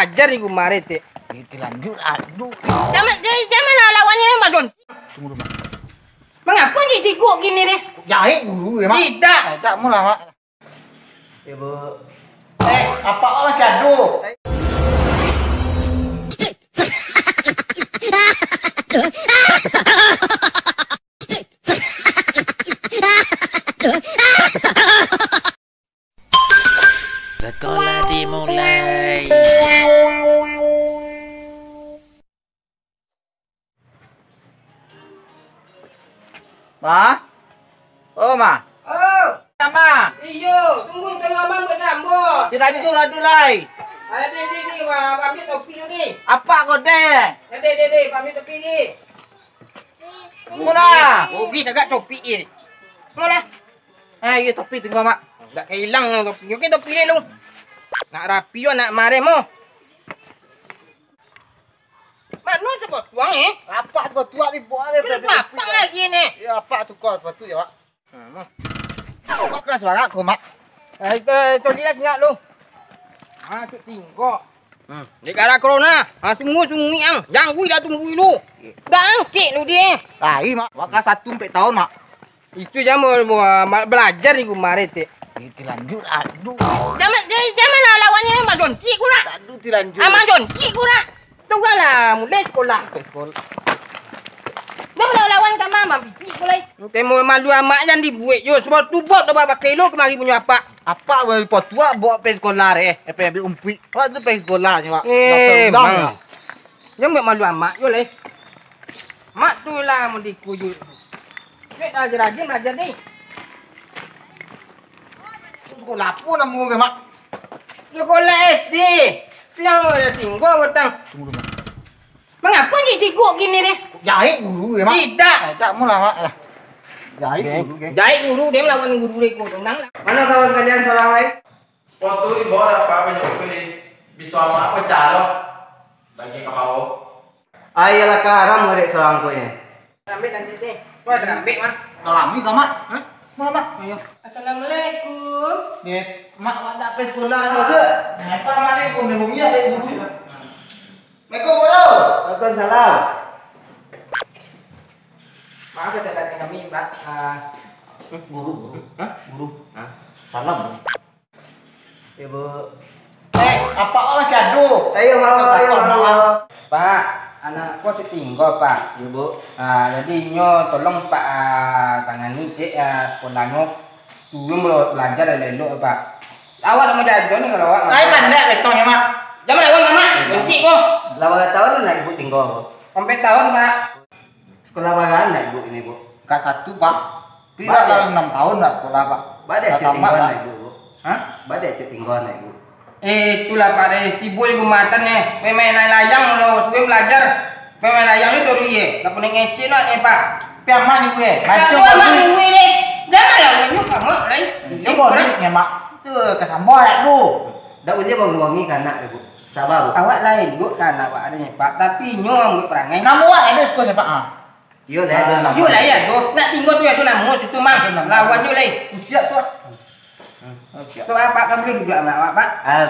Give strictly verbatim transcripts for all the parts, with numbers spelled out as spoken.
Ajar di gumare, Tek. Iti lanjut, aduh. Jangan, jangan lah lawannya, Mak Don. Tunggu dulu, Mak. Mangapa ni tiguk gini ni? Jahit guru, ya, Mak? Tidak. Tidak, mau lah, Mak. Ibu. Eh, apa awak masih ado? Sekolah dimulai. Ma? Oh, Ma. Oh. Ma. Iyo, tunggu tolong abang buat sambut. Tidak jujur adu lai. Ada di ni, Bang. Ambil topi tu ni. Apa kau deh? Ada, ada, ada. Ambil topi ni. Mula. Rugi tagak topi ni. Mula. Eh, iyo topi tinggal, Mak. Ndak ka ilang topi. Oke, topi ni lu. Nak rapi yo, nak mareh mo. Mano sapatu ang, eh? Apak sapatu ang ni, buah ni. Kena apak lagi ni. Ya, apak tukar sapatu ya, Pak. Hmm. Apak keras banget kau, Mak. Eh, coli lah singak lu. Ah, tu tingkok. Hmm. Di gara corona, ah, semua sungai ang. Jangan gui dah tunggu lu. Dah angkek lu dia. Lari, Mak. Wak kelas satu sampai tahun, Mak. Itu jam balajar di gumare, Tek. Iti lanjut, aduh. Jangan, jangan lah lawannya, Mak Jonti, kurang. Aduh, ti lanjut. Ah, Mak Jonti, kurang. Tunggulah, mulai sekolah. Sampai sekolah. Jangan lah lawan sama Mak Jonti, kurang. Temo malu amak jan dibuek yo. Sebab tu bot tu bapakai lo kemari punyo apak. Apak boleh potuak bot pai sekolah deh. Eh, pai ambil umpuik. Awak tu pai sekolah nyo, Pak. Eh, Bang. Jangan buat malu amak yo, leh. Mak tu lah mau dikuyut. Cek dah rajin belajar ni. Sekolah apa nama ke, Mak? Sekolah S D. Nama dia tinggal batang. Tunggu dulu, Mak. Mengapa ni tiguk gini ni? Jahit guru ya, Mak? Tidak. Eh, tak mau lah, Mak. Jahit guru, ke? Jahit guru, dia melawan guru dia, tenang lah. Mana kawan kalian seorang lain? Sepatu di bawah dapat banyak ni. Bisa amak pecah lo. Bagi kapau. Ai, alangkah haram murid surang ko nyo. Tarambek lanjut deh. Wah, tarambek, Mak. Dah lami kah, Mak? Hah? Mak, Mak. Ayo. Assalamualaikum. Dek, Mak, Mak dak pai sekolah dah, Mak. Ngapa, Mak, ni? Kau memang iya, dek, guru. Assalamualaikum, guru. Waalaikumsalam. Maaf ya, telat kami, Pak. Ah. Guru, guru. Hah? Guru. Hah? Salam, guru. Ibu. Eh, apak awak masih ado? Ayo, mau, ayo, mau. Pak, anak ko tinggal, Pak. Iyo, Bu. Ah, jadi inyo tolong, Pak, ah, tangani cek, ah, sekolahnyo. Turun bela-, belajar elok-elok, Pak. Awak nak majajo ni kalau awak. Ai, pandai betong ni, Mak. Jangan lawan, Mak. Bencik ko. Lawan tahun nak ibu tinggal, Bu. Sampai tahun, Pak. Sekolah bara anak ibu ini, Bu? Kelas satu, Pak. Tapi dah enam tahun nak sekolah, Pak. Bade cek tinggal anak ibu, Bu? Hah? Bade cek tinggal anak ibu? Eh, itulah, Pak, deh. Tibo di rumah tan, eh. Main-main layang lo, suwe belajar. Main-main layang ni dari ye. Dah pening ngecek nak ni, Pak. Tapi aman ni, Bu, eh. Macam aman ni, Bu, eh. Janganlah, Bu, kamu, lai. Cuba ni, Mak. Tu kesambah tu. Dak boleh wangi-wangi ka anak, Bu. Sabar, Bu. Awak lai, Bu, ka anak awak ado ni, Pak. Tapi nyo ambo perangai. Namo awak ado sekolah, Pak? Ah. Yo lah, ado namo. Yo lah, yo ado. Nak tinggal tu, yo ado namo situ, Mang. Ado namo. Lawan yo lai. Usia tu, ah. Hmm. Usia. Tu, Pak, kan boleh duduk anak awak, Pak? Ah,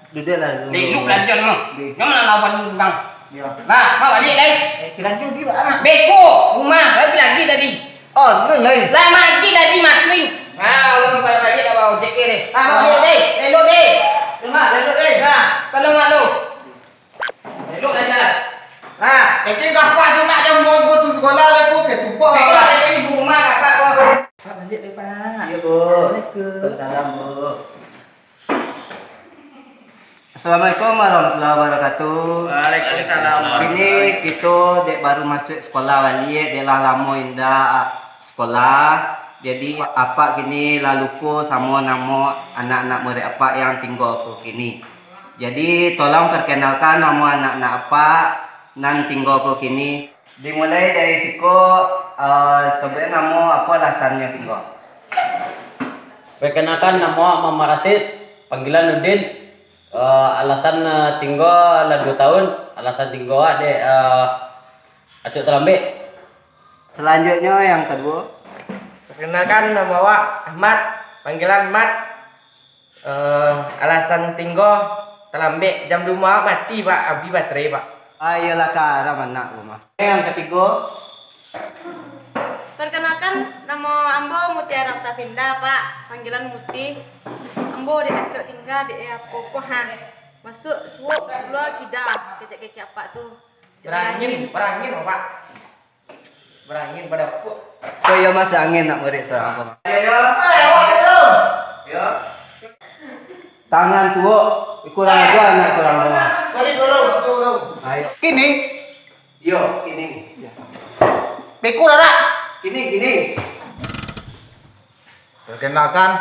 duduklah dulu. Duduk belajar, Mang. Duduk. Jangan lawan ni, Mang. Yo. Nah, Mang balik lai. Eh, kiran juga, Pak, ah. Beko, rumah, lagi, lagi tadi. Oh, lu lai. Lah, Mak Haji tadi mati. Ah, urang balik-balik dah bawa ojek ke deh. Ah, Mak, balik deh. Elok deh. Terima, elok deh. Nah, tolong mak lu. Elok aja. Nah, kecil kapal tu nak dia mau buat tu sekolah dia pun ketupa. Elok aja ni, Bu, rumah, Pak, kau. Pak, balik deh, Pak. Iya, Bu. Assalamualaikum. Salam, Bu. Assalamualaikum warahmatullahi wabarakatuh. Waalaikumsalam. Kini kito dek baru masuak sekolah baliak, dek lah lamo indak sekolah. Jadi, apak kini lah lupo samo namo anak-anak murid apak yang tingga ko kini. Jadi, tolong perkenalkan namo anak-anak apak nan tingga ko kini. Dimulai dari siko, eh, sabuik namo, apo alasannyo tingga? Perkenalkan, namo Muhammad Rasid, panggilan Udin. Eh, alasan, eh, tingga lah duo tahun, alasan tingga awak dek, eh, acok talambek. Selanjutnyo yang kaduo. Perkenalkan, namo awak Ahmad, panggilan Mat. Eh, alasan tingga, Lambek, jam duo mati, Pak. Abih baterai, Pak. Ah, iyolah, karam anak rumah. Yang katigo. Perkenalkan, namo ambo Mutiara Oktavinda, Pak. Panggilan Muti. Ambo dek acok tingga, dek apo-apo, ha. Masuak suok, kalua kida, kecek-kecek apak tu. Barangin, barangin, Pak. Barangin badapuak. Kok iyo masuk angin nak murid surang ko? Yo, yo. Yo. Tangan suok, kurang ajar nak surang ko. Sorry, guru, guru. Ayo. Kini? Yo, kini. Beko dak? Kini, kini. Perkenalkan,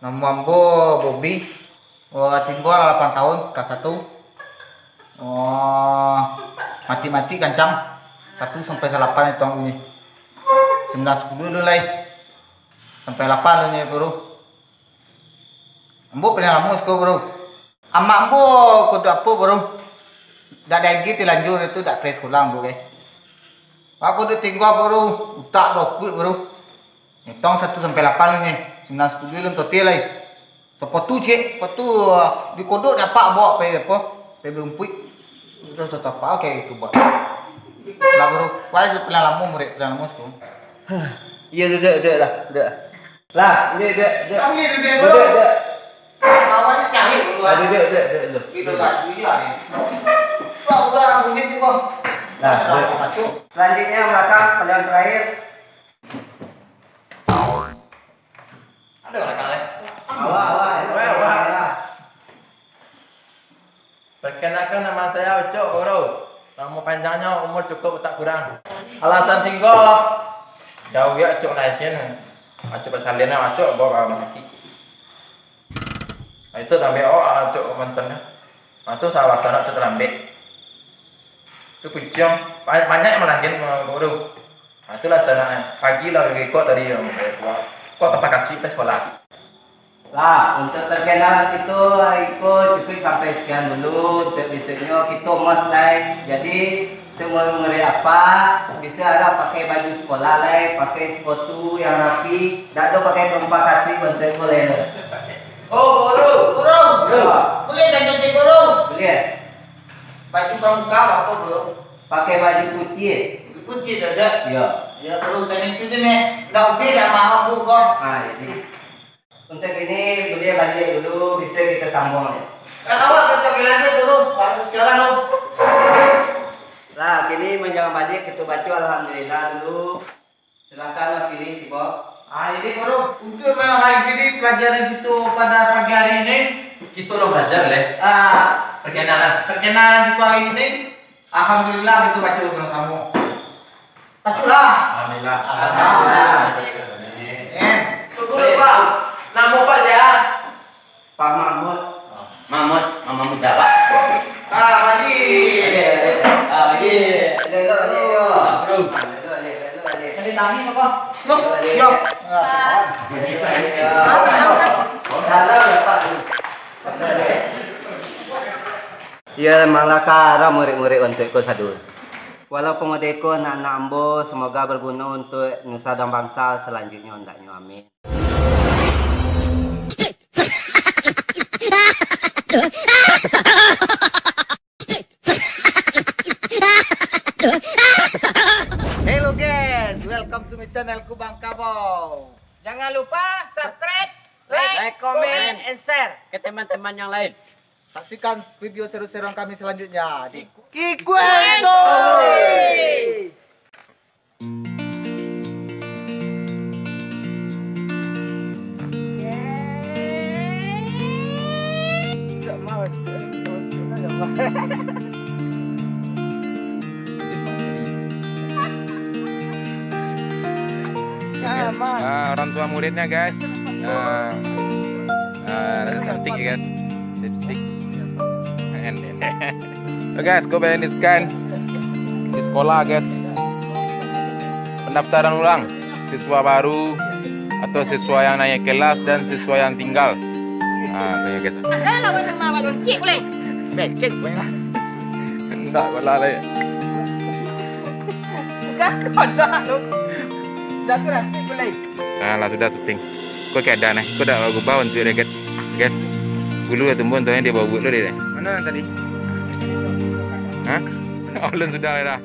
namo ambo Bobi. Oh, tingga lapan tahun, kelas satu. Oh, mati-mati kancang. Satu sampai salapan itu anggunyo. Sambilan sapuluah lu lai. Sampai lapan lu nyo, Bro. Ambo paling lamo siko, Bro. Amak ambo kodok apo, Bro? Dak diagiah tilanjur itu, dak pai sikolah ambo, gai. Wak kodok tingga, Bro. Utak bakuik, Bro. Ngitong satu sampai lapan lu nyo. Sambilan sapuluah lu totil lai. Sapatu ciek, sapatu, ah, dikodok dek apak bawa pai apo? Pai barumpuik. Itu satu apak, oke, itu buat. Lah, Bro. Wah, paling lamo murid, paling lamo siko. Iyo, duduak, duduak lah, duduak. Lah, duduak, duduak, duduak. Kami duduak, Bro. Duduak, duduak. Bawah ni cari dulu, ah. Ah, duduak, duduak, duduak, duduak. Itu baju dia ni. Wah, udah, mungkin tu, Bro. Nah, duduak. Selanjutnya, belakang, paling terakhir. Ada orang kalah. Awak, awak, awak, awak. Perkenalkan, nama saya Ucok, Bro. Nama panjangnya umur cukup tak kurang. Alasan tinggal jauah, Ucok naikin. Ucok bersalin, Ucok bawa ke rumah sakit. Itu sampai awak, Ucok mantannya. Nah, itu salah alasan Ucok terlambat. Itu kuciang. Banyak, banyak yang melangkin, Bro. Nah, itulah sana. Pagi lah, kok tadi yang kau, kau tempat kasih ke sekolah. Lah, untuk perkenalan itu, hari ko cukup sampai sekian dulu. Untuk besoknya, kita mas lai. Jadi, untuk murid-murid apa, bisa ada pakai baju sekolah lai, pakai sepatu yang rapi, dak ada pakai terumpa kasih untuk boleh. Oh, guru. Guru. Guru. Boleh tanya cik guru? Boleh. Baju pramuka apa, guru? Pakai baju putih. Putih saja? Ya. Ya, guru, tanya itu je nih. Dah ubah dah maaf, Bu, kok. Ah, jadi. Untuk ini, beliau balik dulu, bisa kita sambung ya. Eh, awak tetap bilang aja dulu, baru sialan, Om. Lah, kini menjelang balik, kita baca Alhamdulillah dulu. Silakan wakili, si Bob. Ah, jadi, Guru, untuk malam hari ini, pelajaran kita pada pagi hari ini. Kita belum belajar, leh. Ah, perkenalan. Perkenalan kita hari ini. Alhamdulillah, kita baca sama-sama. Bacalah. Alhamdulillah. Alhamdulillah. Eh. Tunggu dulu, Pak. Nama Pak siapa? Pak Mahmud. Mahmud, Mahmud Muda, Pak. Ah, balik. Ah, balik. Elok, elok, elok. Bro. Elok, elok, elok, elok. Tadi nangis apa? Loh, elok, elok. Yo. Elok, elok. Salah, Pak. Ya, emanglah kara murid-murid ontok ko sadonyo. Walaupun odeh ko anak-anak ambo, semoga berguna untuk nusa dan bangsa selanjutnya, hendaknya. Amin. Hello guys, welcome to my channel Kubang Kabau. Jangan lupa subscribe, like, comment, and share ke teman-teman yang lain. Saksikan video seru-seruan kami selanjutnya di Kikueto. Guys, ah, orang tua muridnya, guys. Ah, ah, cantik ya, guys. Lipstick. Oke guys, ko baliak di scan di sekolah guys. Pendaftaran ulang siswa baru atau siswa yang naik kelas dan siswa yang tinggal. Ah, kayak guys. Ada lawan nama Abang Cik boleh? Becek boleh lah. Enggak, bola lah ya. Udah, udah lu. Udah, aku rapi boleh. Nah, lah sudah syuting. Kok kayak ada nih? Kok udah gubah untuk deket, guys. Gulu lah tumbuah, tu yang dia bawa buat tu dia. Mana yang tadi? Hah? Oh, belum sudah dah.